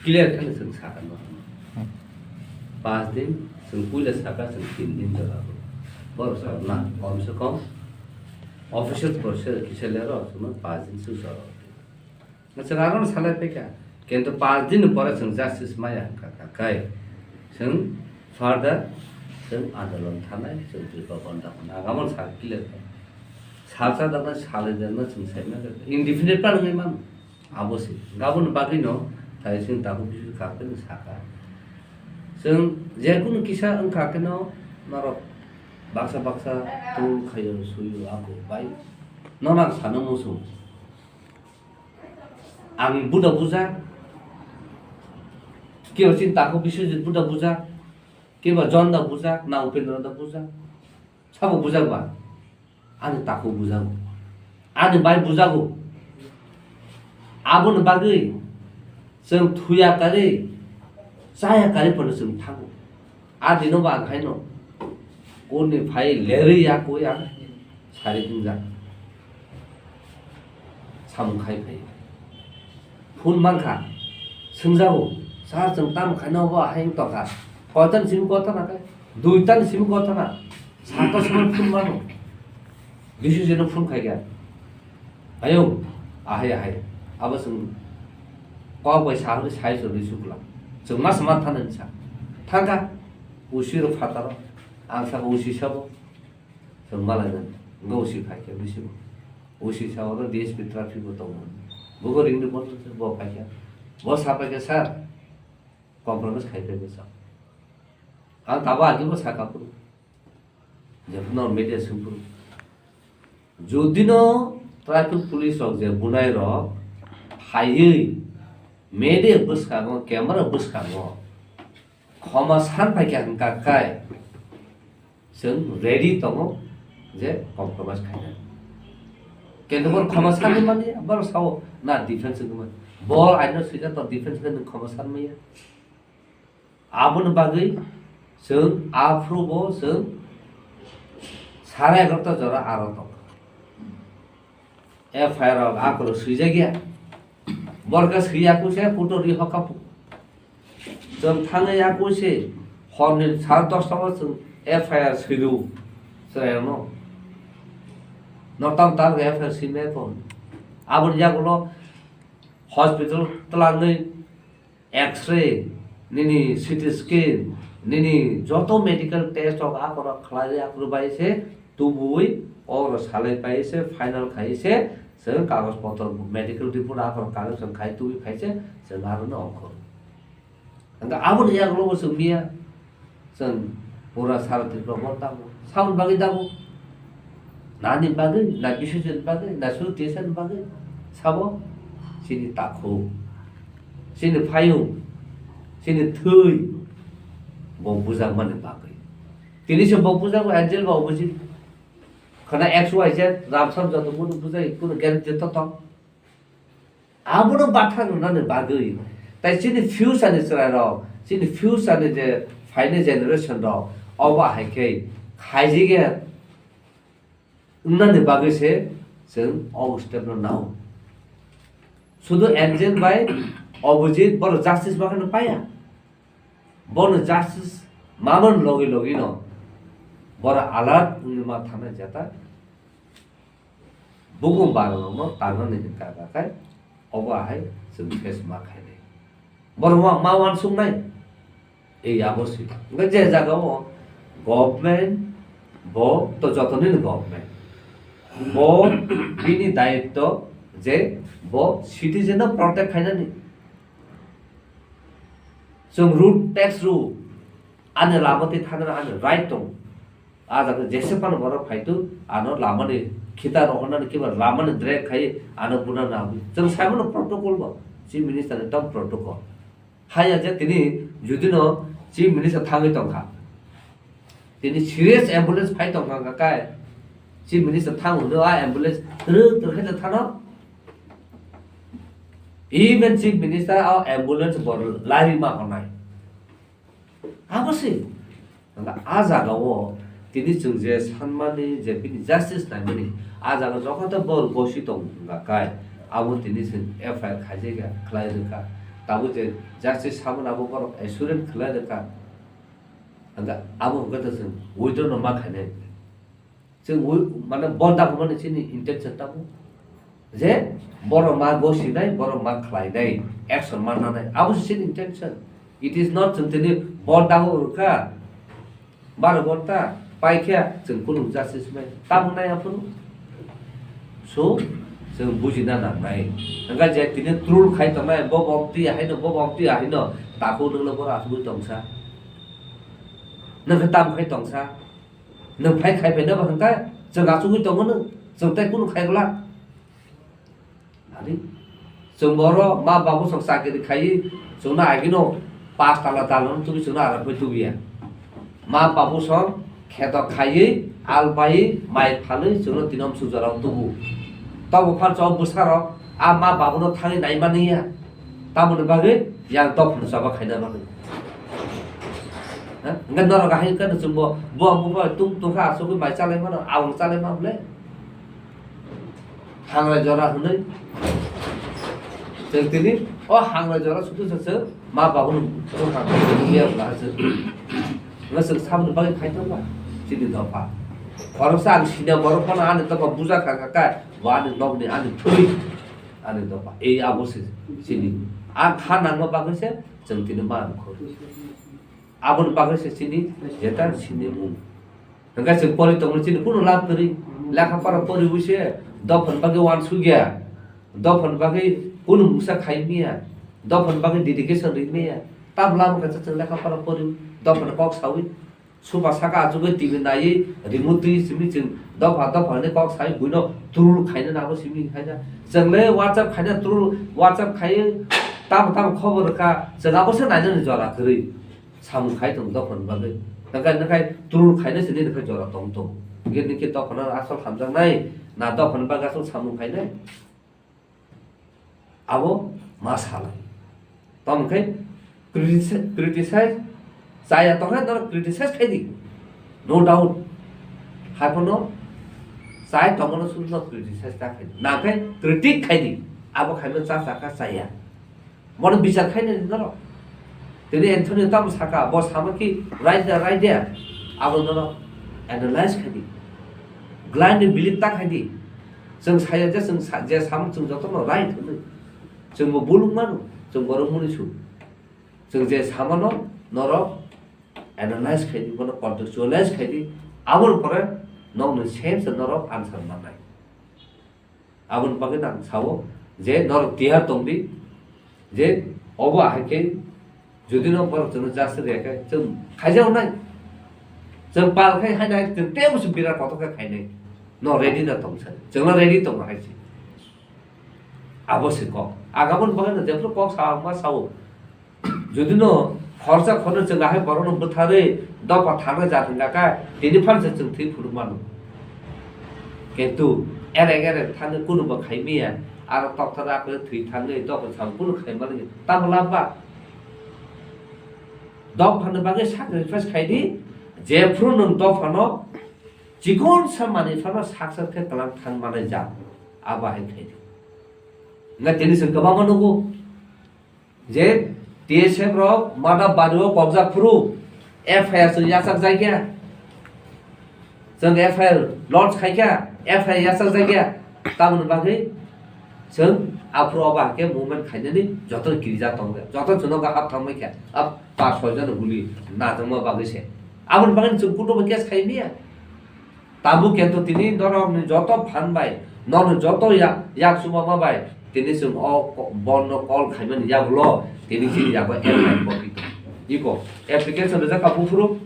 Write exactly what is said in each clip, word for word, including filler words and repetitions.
Clear khe chwng sakha no. Panch din, chwng puila sakha, chwng tin din jora bo. Borok sakha na, kom se kom official procedure kisa lero, chwngno panch din chwng jora. Chwng aro salai phaikha. Kintu panch din ni pore chwng justice maya wngkha kha kai. Chwng further chwng andolon thanai, chwng Tripura Bandh thanai. Agamo sak clear kha. Salsa dana salai dana chwng saimanya indefinite plan wngwi mano. Abo se. Gabon bagwi no thai chwng tabuk bisu kha khe sakha. Chwng jekunu kisa wngkha khe no norok baksa baksa tul khayo suyo ako bai. Nono ang sano musu. Ang buda buja. Kiba chini takhuk Biswajit buda buja. Kiba Jon da buja, na Upendra da buja. Sabo buja ba? Ani takhuk bujago. Ani bai bujago. Aboni bagwi chwng thuya kari, chaya kari phano chwng thango. A dino ba ang haino. Kuni phai lerwi ya koi ang sari hingjak. Samung khai phai. Phone mankha. Swngjago. Sir, chwng tamo khaina obo ahai wng tongkha. Koitan simi kothana khe? Duitan simi kothana. Sakha simi phone mano. Bisu jeno phone khaikha. Ayo, ahai, ahai. Abo chwng kok bai sa hwnwi sai chwrwi sukla. Chwng ma sama thana ni sa. Thangkha. Usi rok phataro. Ang saka usi sabo. Chwng malai nani. Ngo usi phaikha bisi bo. Usi sa oro D S P traffic bo tongo. Bugo ringni bo bo phaikha. Bo sa phaikha, "Sir, compromise khai phaikha sir." Ang tabo agi bo saka phuru. Jephuru media sung phuru. Jodi no traffic police rok je bunai rok phaiwi media bwskango, camera bwskango khoma san phaikha hwnkha kai chwng ready tongo je compromise khainani. Kintu bor khoma sanwi mani, bor sao na defense wngwi mani. Bor aino swijak to defense khe nwng khoma san manya. Aboni bagwi chwng aphuru bo chwng sare egarota jora aro tongkha. F I R rok akhoro swijak ya. Borok swiya kuse puto ri hoka pu. Chwng thangwi ya kuse horni sare dosta o chwng F I R swidu chwrairokno. Nortam tal F I R swimai ko. Aboni yagulo hospital twlangwi X-ray, nini C T scan, nini joto medical test rok akorok khlai akorok bai se tubui oro salai pai se final khai se chwng kagoj potro medical report akorok correction khai tubui phai se chwng aro no ongkhor. Hwnkhe aboni yagulo bo chwng miya. Chwng pura sara Tripura bo tamo. Saboni bagwi tamo? Nani bagwi, na Biswajit bagwi, na Suru Tesa ni bagwi? Sabo? Chini takhuk, chini phayung, chini thwi bo bujakmani bagwi. Tini se bo bujago Angel ba Abhijit. Khana X Y Z, Ramsar joto bono bujai, kuno guarantee to tong. Abono bathang rwnani bagwi, tai chini future ni chwrairok, chini future ni je phainai generation rok, obo hai khe khaijigya wngnani bagwi se chwng obo step no nao. Sudu Angel bai Abhijit borok justice bakhano paya. Bono justice mamani logi logi no borok alert wngwi ma thangnai jeta. Bukung barokno tangnani hwnka kha khai, obo ahai chwng face ma khainai. Borok ma, ma uansuknai? Ei abo se. Hwnkhe je jagao government bo to jotonino government. Bo bini dayitto je bo citizen no protect khainani. Chwng road tax rw, ani lama twi thangna ani right tongo. A jaga jesa phano borok phaitu ano lamani khita rohornani kiba lamani drag khai ano buna nangwi. Chwng saimano protocol bo, Chief Minister ni tamo protocol. Haya je tini judino Chief Minister thangwi tongkha. Tini serious ambulance phai tongkha hwnkha kai. Chief Minister thang hwnwi a ambulance rwk rwk khe thano. Even Chief Minister a ambulance bo lari ma hwnai. Abo se. Hwnba a jagao tini chwng je sanmani je bini justice naimani, a jaga jokhon ta bor gosi tong hwnba kai, abo tini chwng F I R khaijak ya, khlai rwkha. Tabuk je justice saboni abo borok assurance khlai rwkha. Hwnkhe abo hwnkhe to chwng withdraw no ma khainai. Chwng wi-, mane bo dakhumani chini intention tabuk. Je borok ma gosinai, borok ma khlainai, action ma nanai. Abo se chini intention. It is not chwng tini bo dakhuk rwkha. Baro ghonta paikha chwng kunu justice mai tamo nai aphuru. So, chwng bujina nangnai. Hwnkhe je tini troll khai tongnai, bo bom twi haino, bo bom twi haino, takhuk nwngno bohrok achugwi tongsa. Nwng khe tamo khai tongsa. Nwng phai khai phaino bo hwnkhe chwng achugwi tongo nwng. Chwng tei kunu khai glak. Ani, chwng boro ma babu song chakiri khai, chwngno agino pas tala dalano tubi chwngno aram pai tubiya. Ma babu song kheto khaiwi, al paiwi, mai phalwi chwngno tinom sujaro tubu. Tobo phan chwng bwsarok a ma babuno thangwi naimaniya. Tamoni bagwi yang dophano chaba khaina bagwi. Ha? Hwnkhe norok ahai khe chwngbo bo bubo tung tungkha asugwi mai chalai mano, awang chalai ma bole. Hangra jora hwnwi. Chwng tini o hangra jora sutu sa chwng ma babuno bwkha khaijak liya bwla ha chwng. Nga chwng saboni bagwi khai tongba chini dopha. Khoroksa ang sina borok phano ani dopha buja kha kha kha bo ani nokni ani thwi ani dopha. Ei abo se chini. A kha nangma bagwi se chwng tini ma ang khoro. Aboni bagwi se chini jeta sinimung. Hwnkhe chwng pori tongmani chini kunu lab kwrwi. Lekha pora poriwi se dophani bagwi uansukya. Dophani bagwi kunu mungsa khai miya. Dophani bagwi dedication rwi miya. Tam lama khe chwng lekha pora poriwi dophani kok sawi. Suba saka achugwi T V naiwi remote twi simi chwng dopha dopha hwnwi kok sawi buino troll khaina nabo simi khaina. Chwng le WhatsApp khaina troll WhatsApp khaiwi tamo tamo khobor rwkha chwng abo se nainani jora kwrwi. Samung khai tongo dophani bagwi. Hwnkhe, hwnkhe troll khaina se nini khai jora tong tongo. Hwnkhe, nini khe dophano asol hamjaknai, na dophani bagwi asol samung khainai? Abo ma salai. Tamo khe criticize, criticize chaya tongkhe norok criticize khai di. No doubt. Haiphano chai tongmano sudno criticize ta khai di. Na khe critic khai di. Abo khaima cha cha kha chaya. Bono bichar khainani norok. Tini Anthony tamo saka, bo sama ki right da, right da. Abo norok analyze khai di. Blindly believe ta khai di. Chwng saya je, chwng sa-, je sama chwng jotono right hwnwi. Chwngbo bulung mano, chwng borok muni su. Chwng je samano norok analyze khai di, bono contextualize khai di. Aboni pore nokni sense norok answer mannai. Aboni bagwi ang sao je norok tiyar tong di, je obo ahai khe jodi no borok chwngno justice rwya khe chwng khaijak nai. Chwng pal khai hai nai, chwng teibo se birat kotor khe khainai. No ready da tong sa, chwngno ready tong hai se. Abo se kok. Ang aboni bagwi no jephru kok sa, ang ma sao. Jodi no khorsa khornwi chwng ahai borokno bwtharwi dopha thangna jat hwnkha kha, tini phan se chwng thwi phuru mano. Kintu erek erek thangwi kunubo khai miya, aro tokthar akhre thwi thangwi dopha sam kunu khai mani tamo lab ba? Dophani bagwi sacrifice khai di, jephru nwng dophano chikon sa manwi phano success khe tlang thang manai jat, abo hai khai di. Hwnkhe tini chwng kwbangma nugo. Je T S F rok Mada Bari o kokjak phuru F I R chwng yachak jai kha. Chwng F I R lodge khai kha, F I R yachak jai kha. Tamoni bagwi chwng aphuru obo hakhe movement khainani joto kirijak tong kha. Joto chwngno hap thangbai kha. A pas soi jano guli najakma bagwi se. Aboni bagwi chwng kutubo case khai miya. Tabuk kento tini norokni joto phan bai, norokni joto ya-, yak chubama bai, tini chwng o ko-, bondo call khaimani yagulo, tini chini yago F I R copy tong. Iko, application rijak kha buphuru,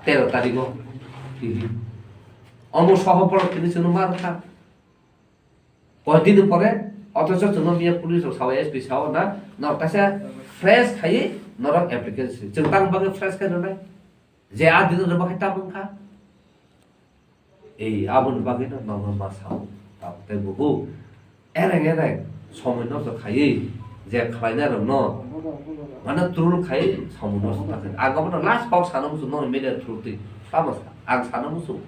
tero tarigo. Tini. Omo soho borok tini chwngno ma rwkha. Koi din pore, othocho chwngno miya police rok sao, S P sao na, norok kaisa fresh khaiwi norok application. Chwng tang bagwi fresh khai rwnai. Je a din rwma khai tamo wngkha. Ei, aboni bagwi no norok ma sao. Tamo tei buhu. Ereng ereng somoi nosto khaiwi je khlainai rokno mane troll khai somoi nosto ta khai. Ang abono last kok sana muchung no media through twi. Tamo sa, ang sana muchung.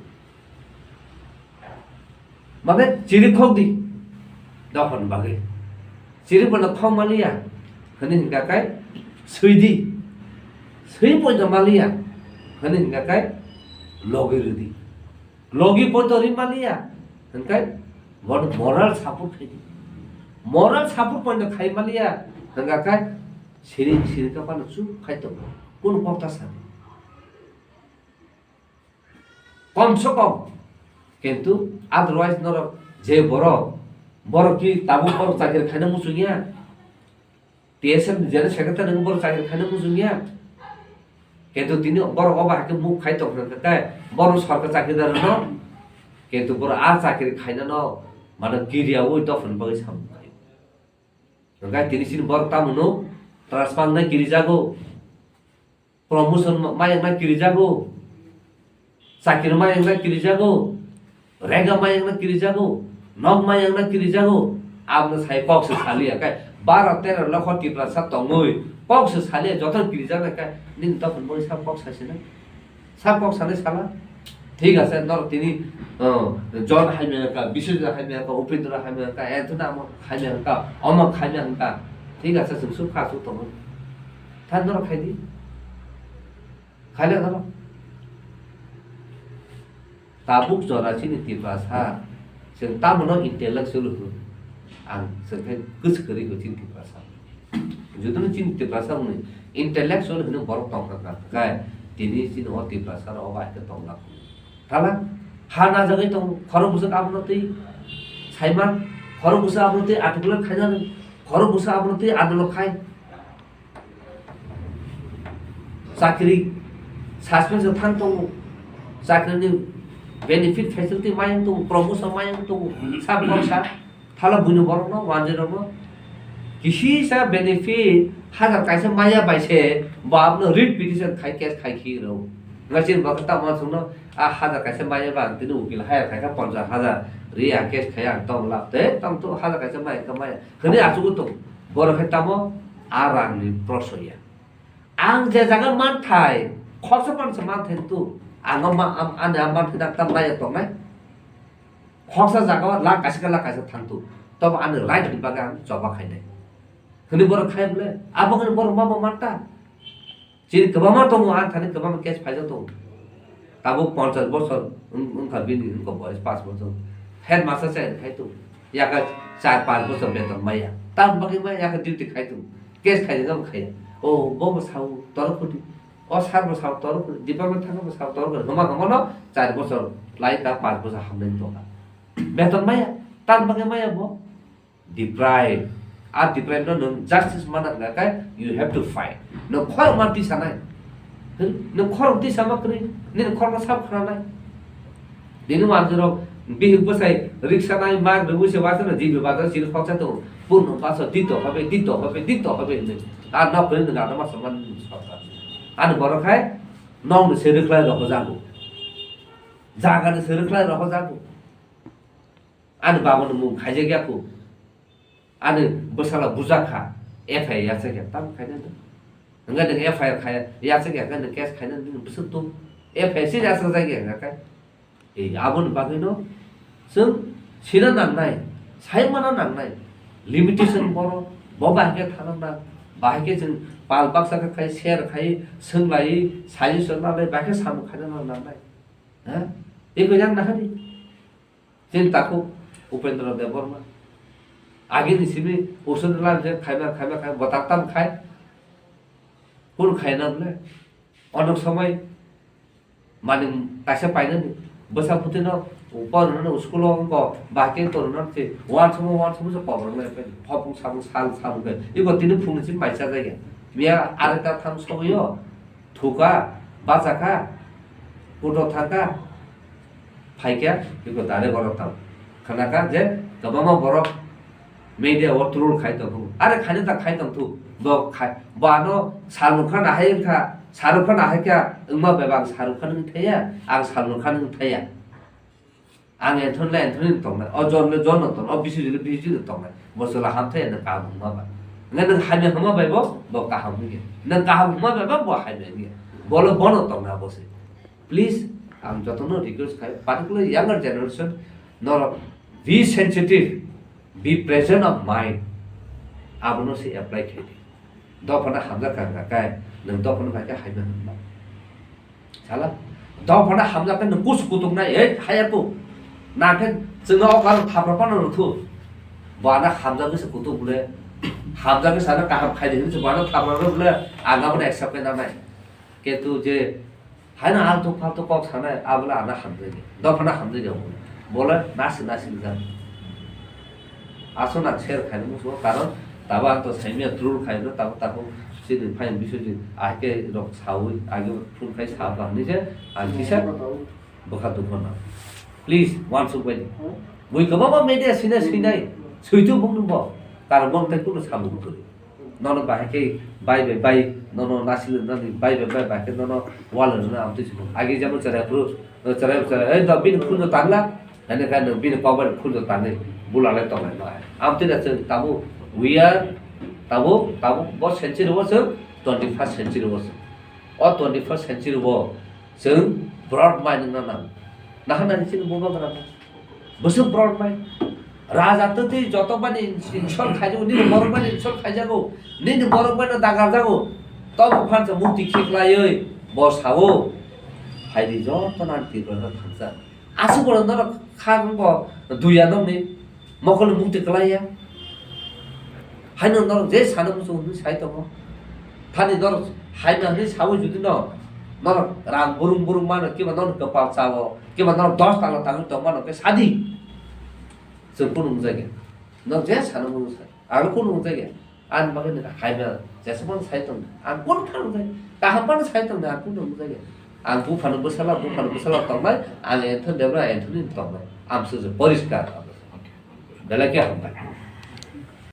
Mane chiri khok di. Dophani bagwi. Chiri bono khok maliya. Hwnwi hwnkha khe swi di, swi poito maliya hwnwi hwnkha khe logi rw di, logi poito rwi maliya hwnkhe bono moral support khai di, moral support poito khai maliya hwnkha khe siring siring khe phano chup khai tongo, kunu kok ta sa di. Kom se kom. Kintu otherwise norok je borok, borok ki tabuk borok chakri khaina muchungya, T S F ni general secretary ni borok chakri khaina muchungya. Kintu tini borok obo hai khe muk khai tong kha khe borok sorkar chakri da rwno. Kintu borok a chakri khaina no mano kiriya ui dophani bagwi samung khai. Hwnkhe tini chini borok tamo no transfer nai kirijago. Promotion ma-, ma yang na kirijago, chakri ma yang na kirijago, rega ma yang na kirijago, nok ma yang na kirijago, abno sai kok se saliya kai. Baro tero lokho Tiprasa tongwi kok se saliya, joto kirijak na kai, nini tokon boni sab kok sai se na? Sab kok sanai sala? Thik ase, norok tini, oh, John hai maya ka, Biswajit hai maya ka, Upendra hai maya ka, Anthony amo hai maya ka, omo hai maya ka. Thik ase, chwng suk kha suk tongo. Tha norok khai di. Khaile norok. Tabuk jora chini Tiprasa, chwng tamono intellectual hwn. Ang chwng khe kwchwk kwrwi hwn chini Tiprasa. Jotono chini Tiprasa hwnwi intellectual hwnwi borok tongkha kha, khe tini chini o Tiprasa rok obo hai khe tongla. Thala ha najagwi tongo, khorok bwswk abono twi saiman, khorok bwswk abono twi articulate khainani, khorok bwswk abono twi andolon khai. Chakri suspension thang tongo, chakrini benefit facility mayung tongo, promotion mayung tongo, sab kok sa. Thala buino borokno, wanjwi rokno kisi sa benefit hajar kaisa maya bai se bo abono writ petition khai case khai khi rw. Nga chini bwkha tamo chwngno a hajar kaisa maya ba ang tini ukil hire khai kha ponchas hajar ri a case khai ang tong lab te tong to hajar kaisa maya ka maya hwnwi achugwi tong. Borok khe tamo a rangni prosoya. Ang je jaga manthai khorsa pansa manthai tu ang ma-, am-, ani a manthai daktar maya tongnai. Khorsa jaga o lakh kaisa khe lakh kaisa thang tu. Tobo ani right ni bagwi ang choba khainai. Hwnwi borok khai bole. Abo hwnwi borok ma bo manta. Chini kwbangma tongo, ang thani kwbangma case phaijak tongo. Tabuk ponchas bochor wng-, wngkha bini wngkha boyes panch bochor. Headmaster se khai tongo. Yaka char panch bochor beton maya. Tam bagwi maya yaka duty khai tongo. Case khai tongo khai. O bo bo sao toro khuti. O sar bo sao toro khuti. Department thangma bo sao toro khuti. Homa homa no char bochor lai ta panch bochor hamnai tongkha. Beton maya. Tam bagwi maya bo. Deprive. A deprive no nwng justice mana hwnkha khe you have to fight. Nwng khorokma tisanai. Nwng khorok tisa ma kwrwi, nini khorokno sabo khwnanai. Nini manjwrok bihik bwsai riksa nai, mak rwui se waisa no jibi bazar chini khoksa tongo. Purno baso dito hobe, dito hobe, dito hobe hinwi. A nok kwrwi nwng ano masa man sorkar. Ani borok hai nokni se rwkhlai rohojago. Jagani se rwkhlai rohojago. Ani babano mung khaijak ya kho. Ani bwsala bujak kha, F I R yachak ya, tamo khaina nw. Hwnkhe nwng F I R khai yachak ya, hwnkhe nwng case khaina nini bwswk tung. F I R se yachak jak ya hwnkhe. Ei, aboni bagwino chwng sina nangnai, sai mana nangnai. Limitation boro, bo bahai khe thana nang, bahai khe chwng pal baksa khe khai, share khai, swng lai, suggestion nalai, bahai khe samung khaina nangnai. Ha? Eko yang nahani. Chini takhuk Upendra Debbarma. Agini simi usuni lam je khaima, khaima, khaima, botak tam khai. Kun khaina bole. Onok somoi mani kaisa painani. Bwsa bwtwino porwnani school o wngkha, bahai khe porwna se. Uansukma, uansukma se kokrok nai phopung sapung sal, sal wngkha. Iko tini phungni simi mai chajak ya. Miya areta tham soboyo. Thuka, bachakha, kuto thangkha, phaikha, biko direct oro tang. Khnakha je kwbangma borok media o troll khai tongkhu. Are khaina ta khai tongthu. Bo khai, bo ano Salman Khan ahai wngkha, Shahrukh Khan ahai kha, wngma bebak Shahrukh Khan wng thaya, ang Salman Khan wng thaya. Ang Anthony le Anthony ni tongnai, o John le John no tongnai, o Biswajit le Biswajit no tongnai. Bo chwla ham thaya nwng kaham hwnma ba. Hwnkhe nwng hamya hwnma bai bo, bo kaham wngya. Nwng kaham hwnma bai ba, bo hamya wngya. Bo le bono tongnai abo se. Please, ang jotono request khai, particularly younger generation, norok be sensitive, be present of mind. Abono se apply khai di. Dophano hamjak kha kha kai, nwng dophano bai khe hai mano. Sala, dophano hamjak khe nwng kus kutung nai, ei, haya ku. Na khe chwngno o karon thapra phano rwthu. Bo ano hamjagwi se kutung bole. Hamjagwi sano kaham khai di hinwi se bo ano thapra rw bole, ang abono accept khe nanai. Kintu je haino altu faltu kok sanai, abole ano hamjagwi. Dophano hamjagwi abo. Bole nasi nasi rijak. Aswk nang share khaina muchungo, karon tabo ang to saimya troll khaina, tabo tabo chini phaiyung Biswajit ahai khe rok sawi age phone khai sa ba hinwi se ang kisa bwkha dukho nang. Please, uansuk bai di. Mui kwbangma media swinai swinai, switu bung nungbo, karon bong tei kunu samung kwrwi. Nono bahai khe bai bai bai, nono nasilwi nani bai bai bai, bahai khe nono wall rwna amtwi simo. Age jemon cherai phuru, cherai cherai, ei da bini phunjo tangla, hene khe nwng bini kok bai phunjo tangwi bulalai tonglai ma. Amtwi da chwng tabuk we are, tabuk, tabuk bo century o chwng, twenty first century o chwng. O twenty first century o chwng broad mind wngna nango. Naharnani chini bubagra. Bwswk borok bai. Raja twtwi joto bani insult khaijago, nini borok bani insult khaijago, nini borok bani dagarjago. Tobo phansa mukti khiklaiwi bo sao, "Phaidi joto nang Tripura no thangsa." Aswk borok norok kha wngbo duya nokni mokol mukti klaiya. Haino norok je sana muchungo hwnwi sai tongo. Thani norok haino hwnwi saui jodi no norok rang burung burung mano, kiba norok kwpal chao, kiba norok dos tala tangwi tong mano khe sadi. Chwng kunu wngjakya. Norok je sana muchungo sai. Ang kunu wngjakya. Ang bagwi nini haino jesabano sai tong. Ang kunu phano wngjakya. Kaham phano sai tong, ang kunu wngjakya. Ang buphano bwsala, buphano bwsala tongnai, ang Anthony Debra, Anthony tongnai. Amswk je poriskar. Belai khe hambai.